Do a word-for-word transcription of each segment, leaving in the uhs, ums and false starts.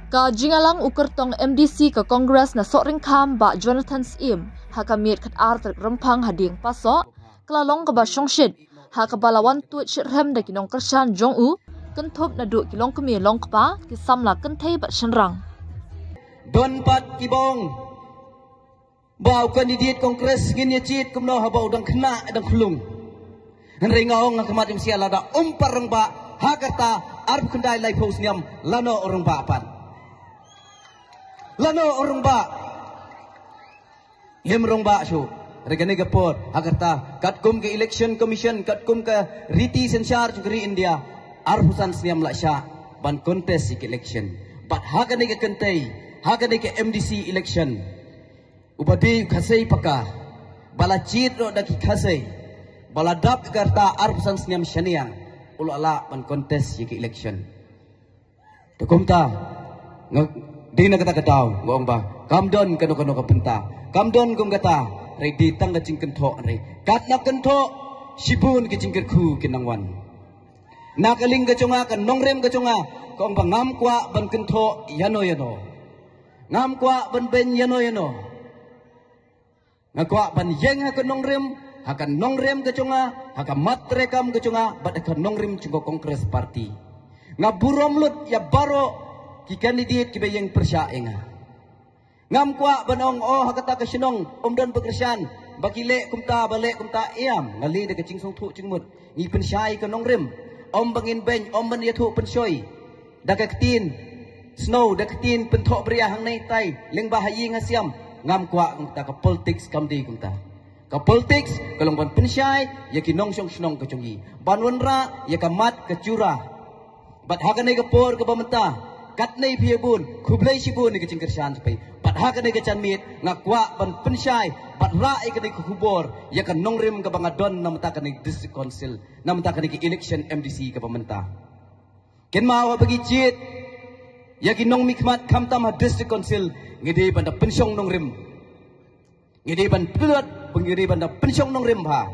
Ka jingïalang u kyrtong M D C ka Congress na Sohryngkham, Bah Jonathan Syiem, ha ka miet khatar tarik Rymphang ha Dieng Pasoh, ka la long kaba shongshit, ha kaba la wan tuid shitrhem da ki nongkyrshan jong u, kynthup naduh ki longkmie longkpa, ki samla kynthei bad shynrang. Don pat kiba ong ba u candidate Congress ngin ïa jied kumno haba u dang khynnah dang khlung. Hynrei nga ong ha khmat jong sha, lada um pat rangbah ha ka rta arphew khyndai laiphew snem, lano u rangbah pat? Lano u rangbah? Ngim rangbah shuh. Hynrei kane ka por ha ka rta, katkum ka Election Commission, katkum ka riti synshar jong ka ri India, arphew san snem la shah ban contest ïa ka election. Bad ha kane ka kynthei, ha kane ka M D C election, uba dei u Khasi paka, ba la jied ruh da ki Khasi, ba la dap ka rta arphew san snem shaniah, u la lah ban contest ïa ka election. Te kumta, nga, dei na kata ka daw nga ong ba kam don kano kano ka bynta, kam don kum kata, hynrei dei tang ka jingkynthoh, hynrei katba kynthoh, shibun ki jingkyrkhu ki nang wan. Na ka liang ka jong nga, ka nongrim ka jong nga, ka ong ba ngam kwah ban kynthoh ïano ïano. Ngam kwah ban beiñ ïano ïano. Nga kwah ban ïeng ha ka nongrim, ha ka nongrim ka jong nga, ha ka mat treikam ka jong nga, bad ha ka nongrim jong ka Congress Party. Nga burom lut ïa baroh ki candidate kiba ïeng pyrshah ïa nga. Ngam kwah ban ong, oh, ha kata ka shnong um don ba kyrshan, ba ki leh kumta, ba leh kumta, ïam, nga leh da ka jingsngewthuh jingmut. Ngi pynshai ka nongrim, um ba ngin beiñ, um ban ïathuh pynshoi da ka ktien snow, da ka ktien pynthoh bria hangne tai, lyngba ha ïing ha siam. Ngam kwah, kumta ka politics kam dei kumta. Ka politics ka long ban pynshai ïa ki nongshong shnong ka jong ngi, ban wanrah ïa ka mat ka jura. Bad ha kane ka por kaba mynta, katne phi ïa bun, khublei shibun ïa ka jingkyrshan jong phi. Bad ha kane ka janmiet nga kwah ban pynshai bad rah ïa kane ka khubor ïa ka nongrim kaba nga don na mynta kane ka District Council, na mynta kane ka election M D C kaba mynta. Kynmaw, haba ngi jied ïa ki nongmihkhmat khamtam ha District Council, ngi dei ban da pynshong nongrim. Ngi dei ban pynlut, ngi dei ban da pynshong nongrim bha.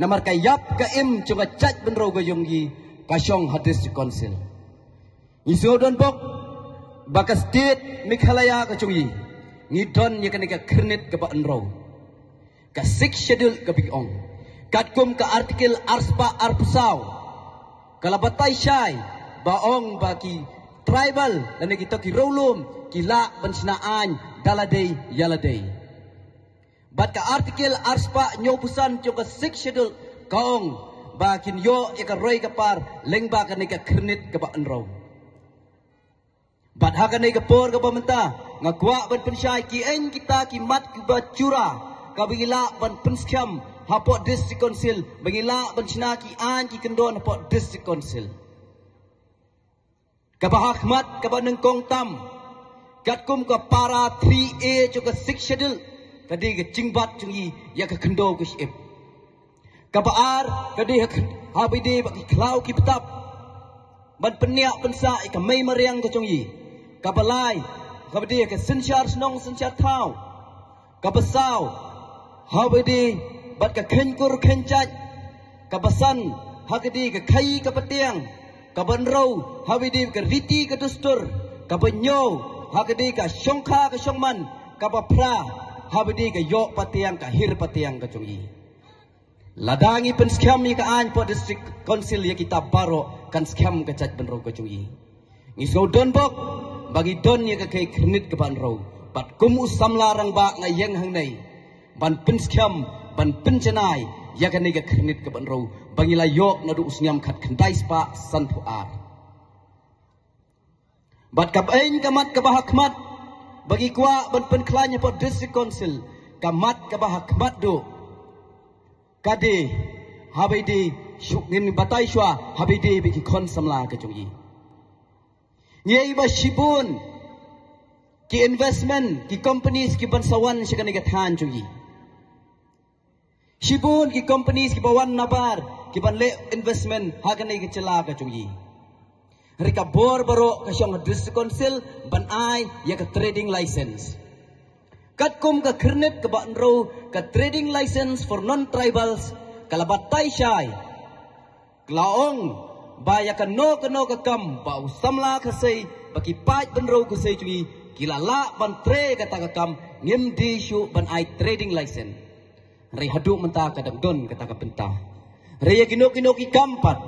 Namar ka ïap ka im jong ka jaitbynriew ka jong ngi ka shong ha District Council. Ngi sngewdon bok ba ka state Meghalaya ka jong ngi, ngi don ïa kane ka khyrnit kaba hynriew, ka Sixth Schedule kaba ngi ong. Katkum ka Article arspah arphew saw, ka la batai shai ba ong ba ki tribal lane kita ki riewlum ki lah ban shna aiñ da lade ïa lade. Bad ka Article arspah hynñiewphew san jong ka Sixth Schedule ka ong ba kin ïoh ïa ka roi ka par lyngba kane ka khyrnit kaba hynriew. Bad ha kane ka por kaba mynta, nga kwah ban pynshai ki aiñ kita ki mat kiba jura, kaba ngi lah ban pynskhem hapoh District Council, ba ngi lah ban shna ki aiñ ki kyndon hapoh District Council. Kaba ha khmat, kaba nyngkong tam, katkum ka para three A jong ka Sixth Schedule, ka dei ka jingbat jong ngi ïa ka khyndew ka shyiap. Kaba ar, ka dei ha, haba ïadei bad ki khlaw ki btap, ban pynïap pynsah ïa ka mei mariang ka jong ngi. Kaba lai, kaba dei ha ka synshar shnong synshar thaw. Kaba saw, haba ïadei bad ka kheiñ kur kheiñ jait. Kaba san, ha ka dei ka khaïi ka patiang. Kaba hynriew, haba ïadei ka riti ka dustur. Kaba hynñiew, ha ka dei ka shongkha ka shongman. Kaba phra, haba ïadei ka ïoh patiang, ka hir patiang ka jong ngi. Lada ngi pynskhem ïa ka aiñ hapoh District Council ïa kita baroh, kan skhem ka jaitbynriew ka jong ngi. Ngi sngewdon bok ba ngi don ïa ka khyrnit kaba hynriew. Bad kum u samla rangbah nga ïeng hangne ban pynskhem, ban pynjanai ïa kane ka khyrnit kaba hynriew, ba ngi la ïoh naduh u snem khatkhyndai spah sanphew ar. Bad kaba aiñ, ka mat kaba ha khmat ba ngi kwah ban pynkhlaiñ hapoh District Council, ka mat kaba ha khmat duh, ka dei haba ïadei, shu ngin batai shuwa, haba ïadei bad ki khun samla ka jong ngi. Ngi ïohi ba shibun ki investment, ki companies ki ban sa wan sha kane ka thaiñ jong ngi. Shibun ki companies ki ba wan nabar, ki ban leh investment ha kane ka jylla ka jong ngi. Hynrei ka bor baroh ka shong ha District Council ban ai ïa ka trading license. Katkum ka khyrnit kaba hynriew, ka trading license for non-tribals, ka la batai shai, ka la ong ba ïa kano kano ka kam ba u samla Khasi Ba ki paid bynriew khuslai jong ngi ki la lah ban trei kata ka kam, ngim dei shuh ban ai trading license. Hynrei haduh mynta ka dang don kata ka bynta. Hynrei ïa kino kino ki kam pat,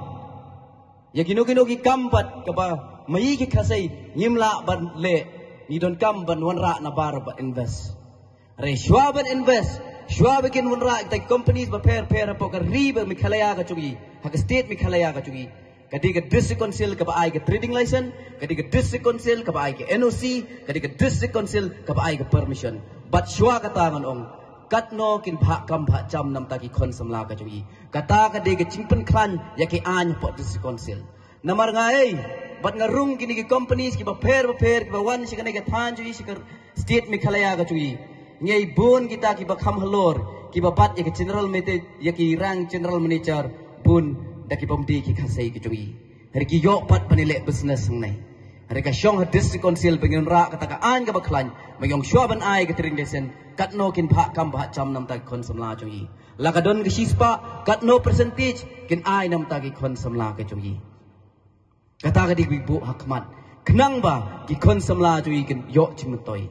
ïa kino kino ki kam pat kaba ma ngi ki Khasi ngim lah ban leh, ngi donkam ban wanrah na bar ban invest. Hynrei shuwa ban invest, shuwa ba kin wanrah kita ki companies bapher bapher hapoh ka ri ba Meghalaya ka jong ngi, ha ka state Meghalaya ka jong ngi, ka dei ka District Council kaba ai ka trading license, ka dei ka District Council kaba ai ka N O C, ka dei ka District Council kaba ai ka permission. Bad shuwa kata ngan ong, katno kin bhah kam bhah jam namta ki khun samla ka jong ngi. Kata ka dei ka jingpynkhlaiñ ïa ki aiñ hapoh District Council. Namar nga ei, bad nga rung kine ki companies kiba pher bapher kiba wan sha kane ka thaiñ jong ngi, sha ka state Meghalaya ka jong ngi. Ngei bun kita kiba kham halor, kiba bat ïa ka general manager, ïa ki rank general manager, bun da ki bym dei ki Khasi ki jong ngi. Hynrei ki ïoh pat ban ïaleh business hangne. Hynrei ka shong ha District Council ba ngin rah kata ka aiñ kaba khlaiñ, ba ngin ong shuwa ban ai ka trading license, katno kin bhah kam bhah jam namta ki khun samla jong ngi. La ka don ka shispah, katno percentage kin ai namta ki khun samla ka jong ngi. Kata ka dei kaba buh ha khmat, khnang ba ki khun samla jong ngi kin ïoh jingmyntoi.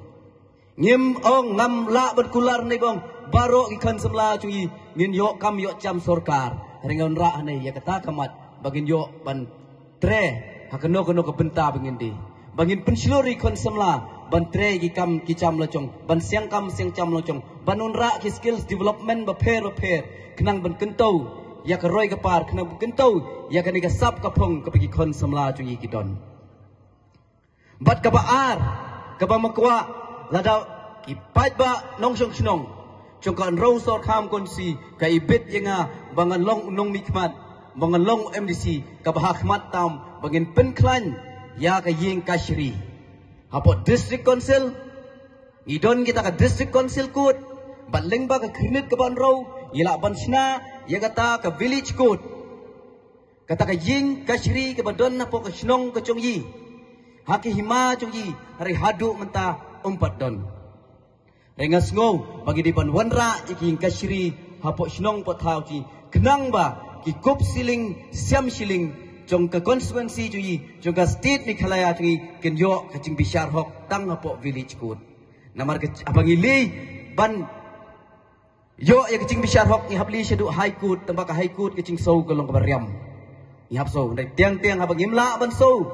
Ngim ong ngam lah ban kular ne ba ong baroh ki khun samla jong ngi ngin ïoh kam ïoh jam sorkar. Hynrei ngan rah hangne ïa kata ka mat ba ngin ïoh ban trei ha kano kano ka bynta ba ngin dei, ba ngin pynshlur ïa ki khun samla ban trei ki kam ki jam la jong, ban siang kam siang jam la jong, ban wanrah ki skills development bapher bapher, khnang ban kyntu ïa ka roi ka par, khnang ban kyntu ïa kane ka sap ka phong kaba ki khun samla jong ngi ki don. Bad kaba ar, kaba ma kwah, lada ki paidbah nongshong shnong jong ka Hynñiewtrep Sorkham Constituency ka ibit ïa nga ba ngan long u nongmihkhmat, ba ngan long u M D C, kaba ha khmat tam ba ngin pynkhlaiñ ïa ka ïing kashari. Hapoh District Council ngi don kita ka District Council Court, bad lyngba ka Khyrnit kaba Hynñiew ngi lah ban shna ïa kata ka Village Court. Kata ka ïing kashari kaba don hapoh ka shnong ka jong ngi, ha ka hima jong ngi, hynrei haduh mynta um pat don. Hynrei nga sngew ba ngi dei ban wanrah ïa ka ïing kashari hapoh shnong hapoh thaw jong ngi, khnang ba ki kup shilling siam shilling jong ka constituency jong ngi, jong ka state Meghalaya jong ngi, kin ïoh ka jingbishar hok tang hapoh Village Court. Namar ka, haba ngi leit ban ïoh ïa ka jingbishar hok ngi hap leit shaduh High Court, tangba ka High Court ka jingsiew ka long kaba riam. Ngi hap siew, hynrei teng teng haba ngim lah ban siew,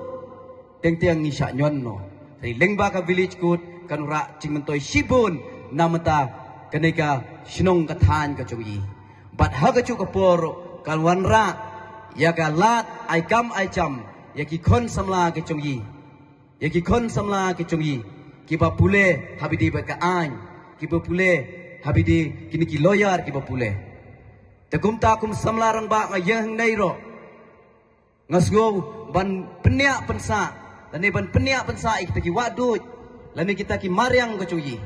teng teng ngi shah ñion noh. Hynrei lyngba ka Village Court kan wanrah jingmyntoi shibun na bynta kane ka shnong ka thaiñ ka jong ngi. Bad ha kajuh ka por kan wanrah ïa ka lad ai kam ai jam ïa ki khun samla ka jong ngi. Ïa ki khun samla ki jong ngi, kiba pule ha bynta bad ka aiñ, kiba pule ha bynta kine ki lawyer kiba pule. Te kumta kum samla rangbah nga ïeng hangne ruh, nga sngew ban pynïap pynsah, lane ban pynïap pynsah ïa kita ki wahduid, lane kita ki mariang ka jong ngi.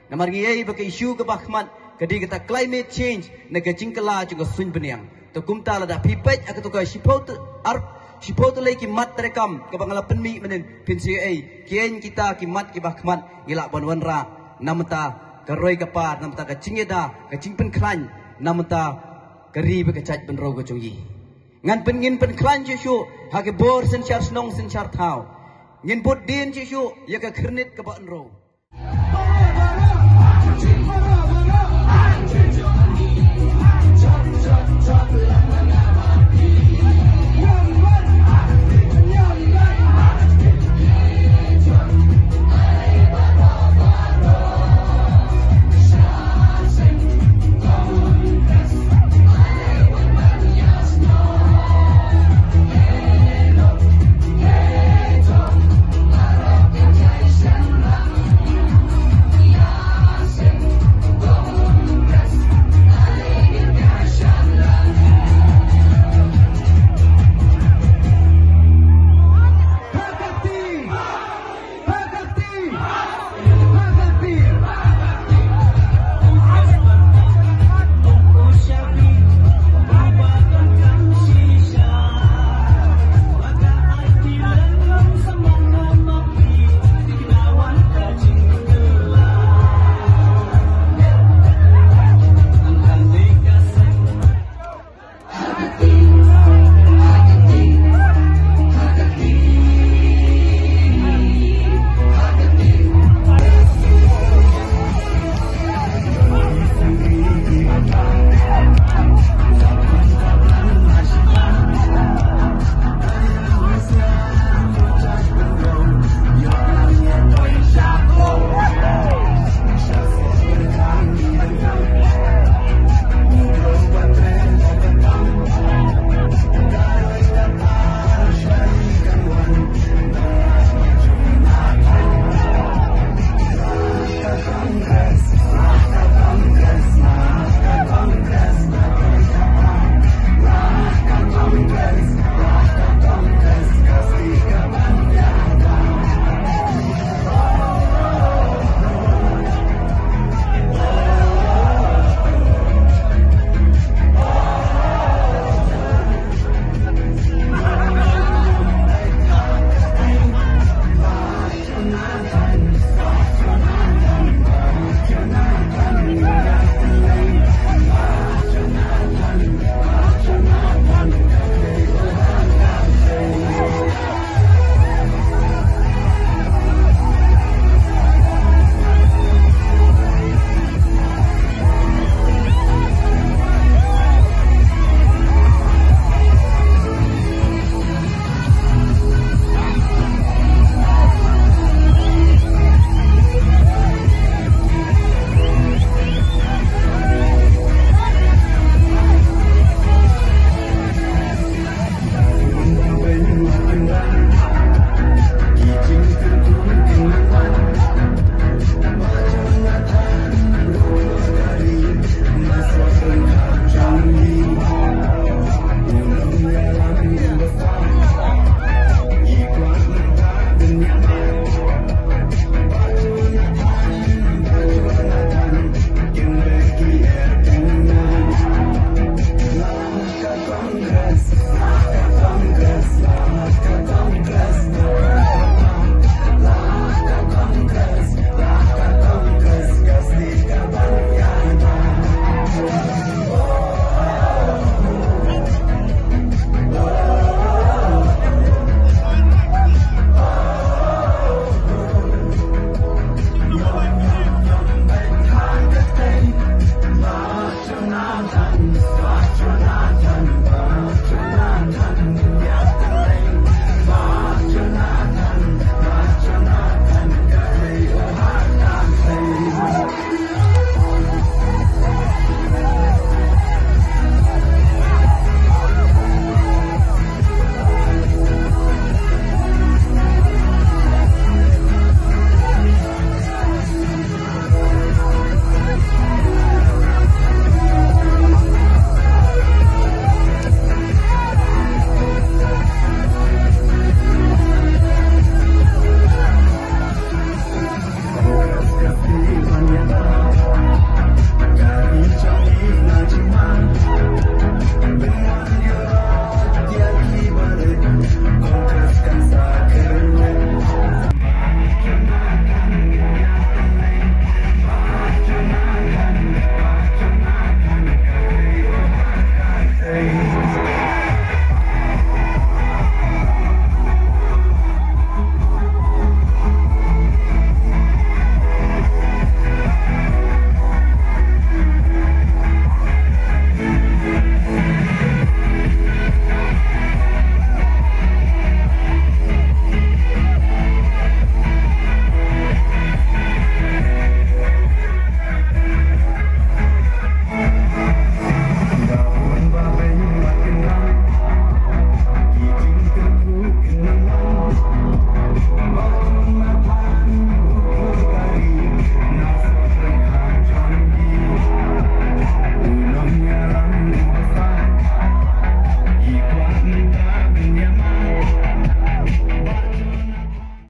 Namar ngi ïohi ba ka issue kaba khmat ka dei kata climate change ne ka jingkylla jong ka suiñ bniang. Te kumta lada phi peit ha kato ka shiphew te-, ar, shiphew tylli ki mat treikam kaba nga la pynmih mynnin, phin sa ïohi, ki ïeng kita ki mat kiba khmat ngi lah ban wanrah na bynta ka roi ka par, na bynta ka jingïada, ka jingpynkhlaiñ na bynta ka ri bad ka jaitbynriew ka jong ngi. Ngan pyn, ngin pynkhlaiñ shuh shuh ha ki bor synshar shnong synshar thaw. Ngin bud dien shuh shuh ïa ka Khyrnit kaba Hynñiew.